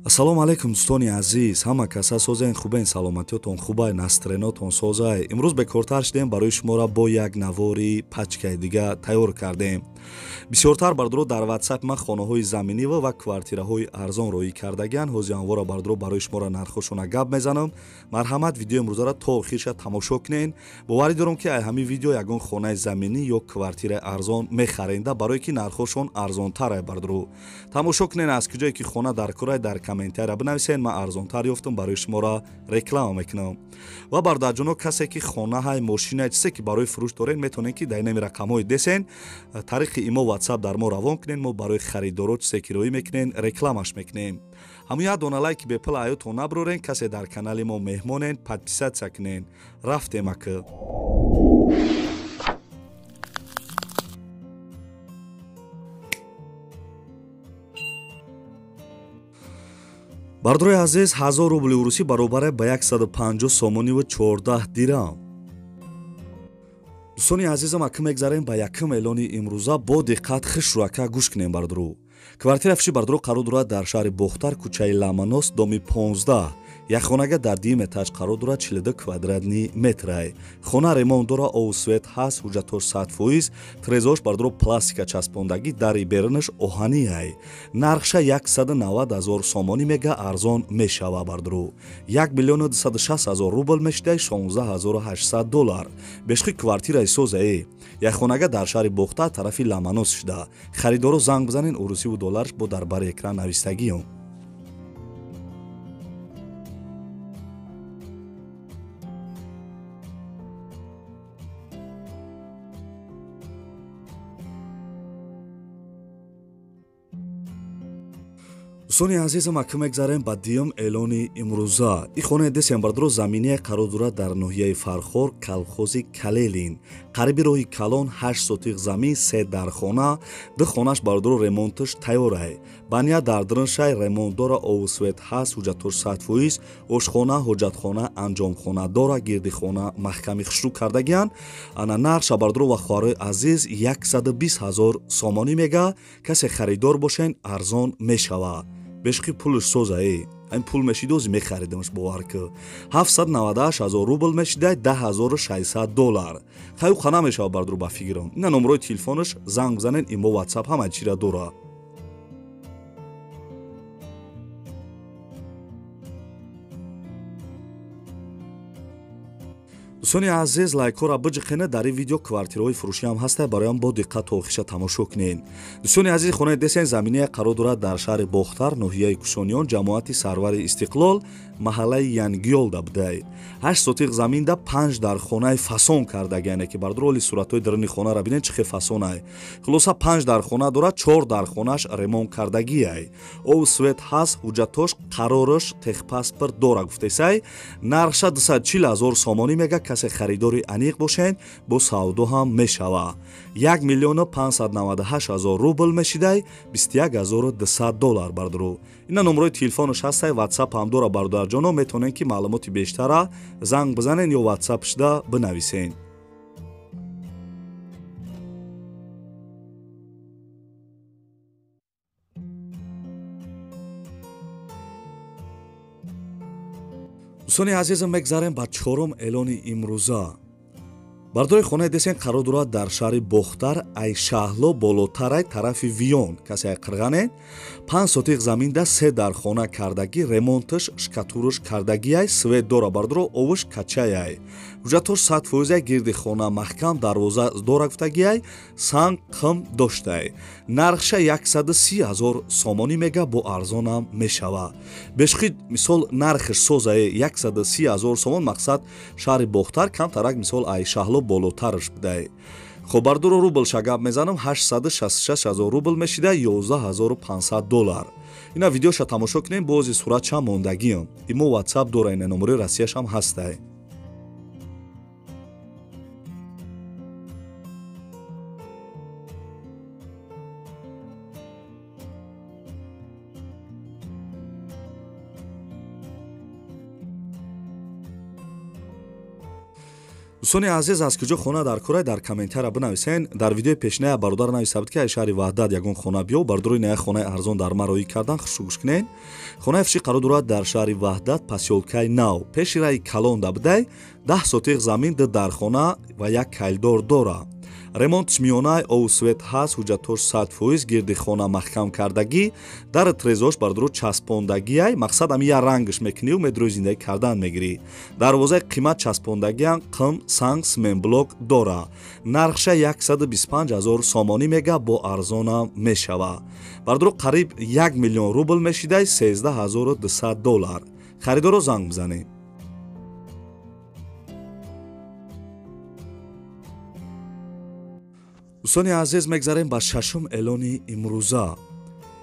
Ассалому алайкум дӯстони азиз, ҳама каса созен, хубен, саломатиётон хубай, настренотон созай. Имрӯз бекортар шудем, барои шуморо бо як навори пачкаи дига тайёр кардем. Бисёртар бардоро дар WhatsApp ман хонаҳои заминӣ ва квартираҳои арзон роӣ кардагиан. Ҳозир анвора бардоро барои шуморо нархҳошона гап мезанам. Марҳамат, видеои имрӯзаро то охирша тамошо кунен. Боварӣ дорам, ки ай ҳамин видео ягон хонаи заминӣ ё квартираи арзон мехаренда, барое ки нархҳошон арзонтар ай бардоро. Тамошо кунен, аз куҷое ки хона дар курай дар комментария бинависен, ман арзонтар ёфтам, барои шуморо реклама мекунам. Ва бародарҷоно, касе ки хонаҳай, мошинай, чизе ки барои фурӯш дорен, метавонед ки дар инами рақамҳои десен, тариқи имо, WhatsApp дар мо равон кунен, мо барои харидоро чизе ки роӣ мекунен, рекламаш мекунем. Ҳамун як дона лайки бепул аётон наброрен, касе дар канали мо меҳмонен, подписаться кунен. Рафтем ака. Бардорои азиз, 1000 рубли урусӣ баробар ба 150 сомониву 14 дирам. Дӯстони азизам, ака мегзарем ба якум эълони имрӯза. Бо диққат хишрӯ ака гӯш кунем бардору. Квартира фиши бардоро қарор дорад дар шаҳри Бохтар, кӯчаи Ламанос, доми 15. Як хонага дар дуюм этаж қарор дорад, 42 квадратный метрай. Хона ремонт дора, обу свет ҳаст, ҳуҷҷатош 100%, трезош бардоро пластика часпондагӣ, дари берунаш оҳаниай. Нархша 190 ҳазор сомонӣ мега, арзон мешава бардоро. 1 миллиону 260 ҳазор рубл мешидай, 16 800 доллар. Бешхи квартираи созае. Як хонага дар шаҳри Бохтар, тарафи Ламанос шуда. Харидоро занг бизанен, урусиву долларш бо дар бари экран навистагиём. Дӯстони азизам, ака мегзарем ба дуюм эълони имрӯза. Ин хонаи десем бардоро заминия қарор дорад дар ноҳияи Фархор, колхози Калелин, қариби роҳи калон, 8 сотиқ замин, се дархона, ду хонаш бардоро ремонташ тайёрай. Баня дар даруншай ремонт дора, обу свет ҳаст, ҳуҷҷатош 100%, ошхона, ҳоҷатхона, анҷомхона дора, гирди хона маҳками хушрӯ кардагиан. Ана нархша бардоро ва хоҳарои азиз 120 ҳазор сомонӣ мега, касе харидор бошен, арзон мешавад. Бешқи пулш созае. Ин пул мешидози мехаридамаш, бовар ки. 798 ҳазор рубл мешидай, 10 600 доллар. Хаю хана мешава бардоро ба фикрам. Ина номерои телефонаш, занг бизанен, имо, WhatsApp ҳама чира дора. Дӯстони азиз, лайкҳоро биҷиқена. Дар ин видео квартираҳои фурӯшӣ ҳам ҳаста, бароям бо диққат то охиша тамошо кунед. Дӯстони азиз, хонаи десен заминия қарор дорад дар шаҳри Бохтар, ноҳияи Кушониён, ҷамоати Сарвари Истиқлол, маҳаллаи Янгиёлда будай. 8 сотиқ заминда панҷ дар хонаи фасон кардаги, яъне ки бардор оли суратҳои даруни хонаро бинед, чӣ хел фасонай. Хулоса, панҷ дар хона дорад, чор дар хонаш ремонт кардагиай. Обу свет ҳаст, ҳуҷҷатош, қарораш, техпаспорт дора гуфтесай. Нархша 240 ҳазор сомонӣ мега, касе харидори аниқ бошед, бо савдо ҳам мешава. 1 миллиону 598 ҳазор рубл мешидай, 21 200 доллар бардору. Ина номерои телефонаш ҳастай, WhatsApp ҳам дора бародарҷоно, метавонед ки маълумоти бештара занг бизанен ё WhatsApp шуда бинависен. Дӯстони азизам, мегзарем ба чорум эълони имрӯза. Бардори, хонаи десен қарор дорад дар шаҳри Бохтар, ай Шаҳло болотарай, тарафи Виён, касе ай қирғане. 5 сотиқ заминда се дар хона кардагӣ, ремонташ, штукатураш кардагиай, свет дора бардоро, овуш качаяй. Ҳуҷҷатош 100%, гирди хона маҳкам, дарвоза дора гуфтагиай, санг қим доштай. Нархша 130 ҳазор сомонӣ мега, бо арзонам мешава. Бешхи мисол нархш созае, 130 ҳазор сомон, мақсад шаҳри Бохтар, камтарак мисол ай Шаҳло болотараш будай. Хоб бардоро, рублша гап мезанам, 866 ҳазор рубл мешида, 11 500 доллар. Ина видеоша тамошо кунем, бози суратшам мондагиам. Имо, WhatsApp дора, ина номерои Россияшам ҳастай. Дӯстони азиз, аз куҷо хона дар курай дар комментария бинависен. Дар видеои пешиная бародар нависта буд, ки ай шаҳри Ваҳдат ягон хона биё. Бародарои ная хонаи арзон дар ма роӣ кардан, хушу гӯш кунен. Хонаи фурӯшӣ қарор дорад дар шаҳри Ваҳдат, посёлкаи Нав, пеши раи калон да будай, 10 сотиқ замин, 2 дархона ва як кайлдор дора. Ремонтш миёнай, ову свет ҳаст, ҳуҷҷатош 100%, гирди хона маҳкам кардагӣ, дар трезош бародаро часпондагиай, мақсад ами я рангш мекуниву медрои зиндагӣ кардан мегирӣ. Дарвозаи қимат часпондагиан, қим, санг, сменблок дора. Нархша 125 000 сомонӣ мега, бо арзонам мешава. Бародаро қариб 1 миллион рубл мешидай, 13 200 доллар. Харидоро занг бизанед. Дӯстони азиз, мегзарем ба шашум эълони имрӯза.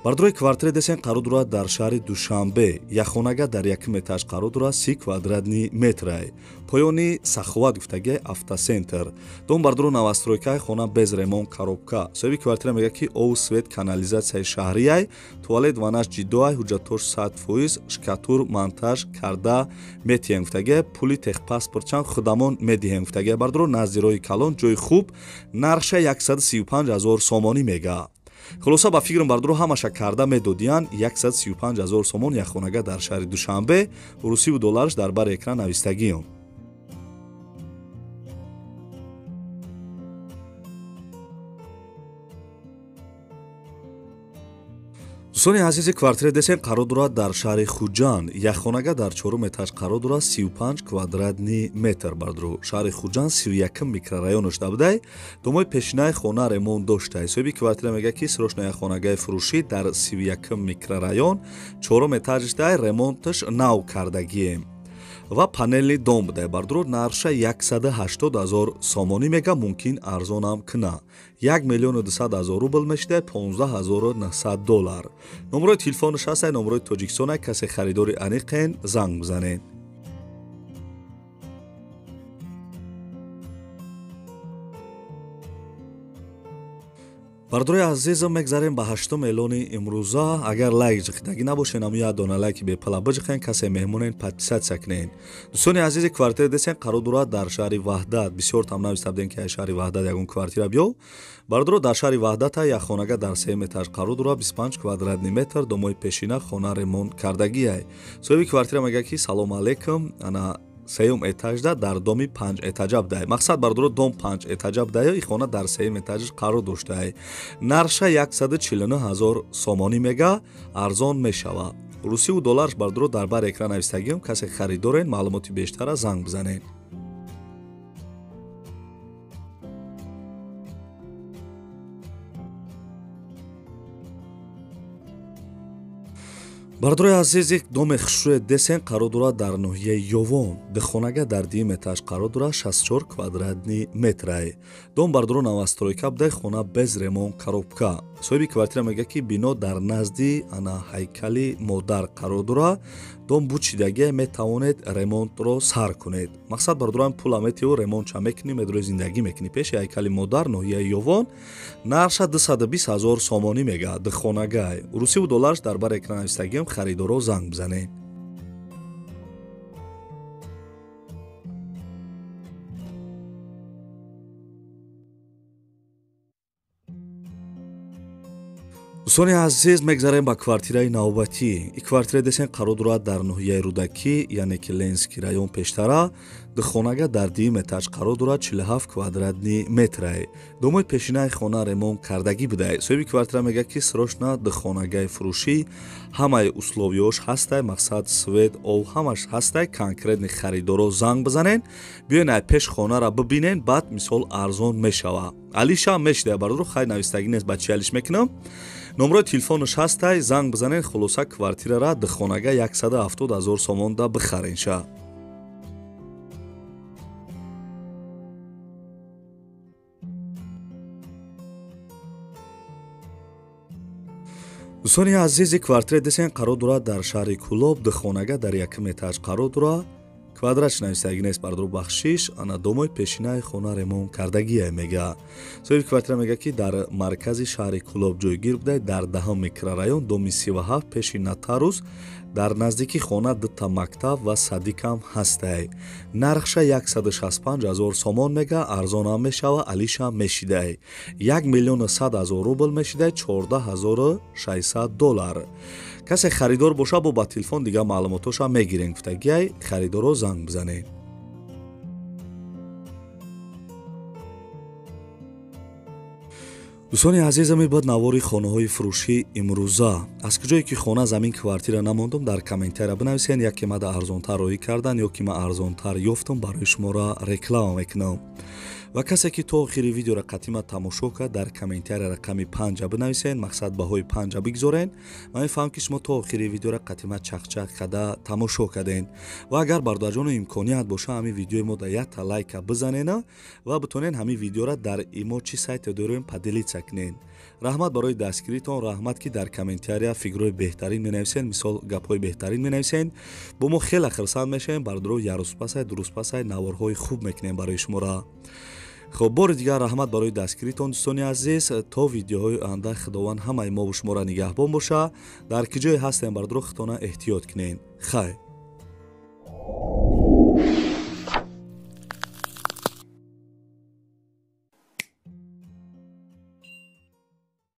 Бародарои квартира десен қарор дорад дар шаҳри Душанбе. Якхонага дар якум этаж қарор дорад, 30 квадратный метрай. Поёни Саховат гуфтагиай, автоцентр. Дом бародаро новостройкаи, хона без ремонт, коробка. Соҳиби квартира мегӯяд, ки ов, свет, канализатсияи шаҳрияй, туалет, ванаш ҷиддоай, ҳуҷҷатош 100%, штукатур монтаж карда метиҳем гуфтагиай, пули техпаспорт чанд худамон медиҳем гуфтагиай. Бародаро назди роҳи калон, ҷои хуб, нархша 135 000 сомонӣ мега. Хулоса, ба фикрам, бародаро ҳамаша карда медодиян. 135 000 сомон якхонага дар шаҳри Душанбе, русиву доллараш дар бари экран навистагиён. Дӯстони азизи, квартира десен қарор дорад дар шаҳри Хуҷанд. Якхонага дар чорум этаж қарор дорад, 35 квадратный метр. Бародаро шаҳри Хуҷанд, 31 микрорайонаш будай. Домои пешинаи хона ремонт доштай. Соҳиби квартира мегӯяд, ки срочно якхонагаи фурӯшӣ дар 31 микрорайон, чорум этажишдай, ремонташ нав кардагием ва панельный дом будай. Бародаро нархша 180 000 сомонӣ мега, мумкин арзонам куна. 1 миллиону 200 000 рубл мешидай, 15 900 доллар. Номерои телефонаш ҳастай, номерои Тоҷикистона. Касе харидори аниқен, занг бизанед. Бародарои азизам, мегзарем ба ҳаштум эълони имрӯза. Агар лайк ҷиқидагӣ набошен, аму як дона лайки бепала биҷиқен, касе меҳмонен, подписаться кунен. Дӯстони азизи, квартира десен қарор дорад дар шаҳри Ваҳдат. Бисёр там нависта будем, ки ай шаҳри Ваҳдат ягон квартира биё. Бародаро дар шаҳри Ваҳдата як хонага дар сеюм этаж қарор дорад, 25 квадратный метр, домои пешина хона ремонт кардагиай. Соҳиби квартира мегӯяд, ки салому алейкум, ана сеюм этажда дар доми 5 этажа будай. Мақсад, бародаро, дом 5 этажа будай, и хона дар сеюм этажаш қарор доштай. Нархша 149 000 сомонӣ мега, арзон мешава. Русиву долларш бародаро дар бари экран навистагиём. Касе харидорен, маълумоти бештара занг бизанед. Бародарои азизи, доме хушрӯе десен қарор дорад дар ноҳияи Ёвон. Духонага дар дуюм этаж қарор дорад, 64 квадратный метрай. Дом бародаро новостройка будай, хона без ремонт, коробка. Соҳиби квартира мегӯяд, ки бино дар назди ана ҳайкали модар қарор дорад. Дом бучидагия, метавонед ремонтро сар кунед. Мақсад, бародарам, пула метиҳу, ремонтша мекунӣ, медрои зиндагӣ мекунӣ. Пеши ҳайкали модар, ноҳияи Ёвон, нархша 220 000 сомонӣ мега, духонагай. Русиву долларш дар бари экран навистагиам, харидоро занг бизанед. Дӯстони азиз, мегзарем ба квартираи навбатӣ. И квартира десен қарор дорад дар ноҳияи Рӯдакӣ, яъне ки Ленский район пештара. Духонага дар дуюм этаж қарор дорад, 47 квадратный метрай. Домои пешинаи хона ремонт кардагӣ будай. Соҳиби квартира мегӯяд, ки срочно духонагаи фурӯшӣ, ҳамаи условиёш ҳастай, мақсад свет, ов ҳамаш ҳастай. Конкретный харидоро занг бизанен, биёен ай пеш хонара бибинен, баъд мисол арзон мешава. Алиша мешидай, бародаро, хай навистагӣ нест, ба чи алиш мекунам. Номерои телефонаш ҳастай, занг бизанен. Хулоса, квартирара духонага 170 000 сомонда бихарен ша. Дӯстони азизи, квартира десен қарор дорад дар шаҳри Кӯлоб. Духонага дар якум этаж қарор дорад, Квадратш нависаги нест бардор, бахшиш. Ана домои пешинаи хона ремонт кардагия мега. Соҳиби квартира мега, ки дар маркази шаҳри Кӯлоб ҷойгир буда, дар 10 микрорайон, доми 37, пеши нотариус. Дар наздикии хона дута мактаб ва садикам ҳастай. Нархша 165 000 сомон мега, арзонам мешава, алишам мешидай. 1 миллиону 100 000 рубл мешидай, 14 600 доллар. Касе харидор боша, бо ба телефон дига маълумотоша мегирем гуфтагиай. Харидоро занг бизанед. Дӯстони азизам, ибад навори хонаҳои фурӯшӣ имрӯза. Аз куҷое ки хона, замин, квартира намондум, дар комментария бинависен. Яке мада арзонтар роҳӣ кардан ё ки ман арзонтар ёфтум, барои шуморо реклама мекунам. Ва касе ки то охири видеоро қатима тамошо кард, дар комментария рақами панҷа бинависен, мақсад баҳои панҷа бигзорен. Ман мефаҳмам, ки шумо то охири видеоро қатима чақчақ када тамошо карден. Ва агар бародарҷону имконият боша, ҳамин видеои мо да якта лайка бизанена ва битонен ҳамин видеоро дар имо чӣ сайте дорем поделиться кунен. Раҳмат барои дастгиритон, раҳмат, ки дар комментария фикрҳои беҳтарин менависен, мисол гапҳои беҳтарин менависен. Бо мо хеле хирсанд мешавем, бародаро. Ярӯзпасай, дурӯзпасай наворҳои хуб мекунем барои шуморо. Хоб, бори дигар раҳмат барои дастгиритон, дӯстони азиз. То видеоҳои оянда Худованд ҳамаи мову шуморо нигаҳбон боша. Дар ки ҷое ҳастем, бародаро, худтона эҳтиёт кунед. Хайр.